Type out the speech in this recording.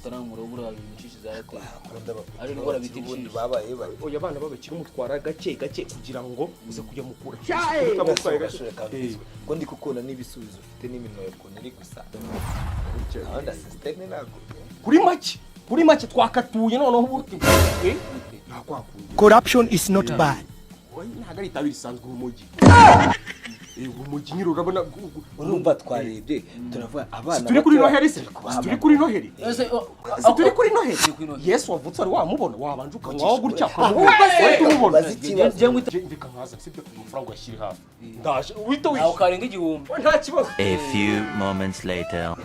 Utaramura buriya inshishi zarateye. Akunda abapeti Ari indwara bita ubundi inshishi. Babaye bari Oya, abana b'abakire umutwara gake gake kugira ngo uze kujya mukura. Gasore kambizwe ko ndi kukunda n'ibisubizo ufite n'iminwa yawe ukuntu iri gusa gahunda système ntabwo. Kuri make, kuri make twakatuye noneho ubu ntakwakuye. Corruption is not bad. Oya, ntabwo ari itabi risanzwe, urumogi. Urumogi nyine urabona. Urumva twarebye turavuga abana Si turi kuri batoya, Noheli se? turi kubaha Si turi kuri Noheli? Ese Si turi kuri Noheli? Turi kuri Noheli. Yesu wavutse wari wamubona, wabanje ukanywaho gutya Ahubwo se, wahita umubona. bazi ikibazo. Njye ngwita Reka nkaza, sibyo? Amafaranga uyashyire hafi, ndaje uhite ntawe wishyura. karenga 1000. Nta kibazo. A few moments later.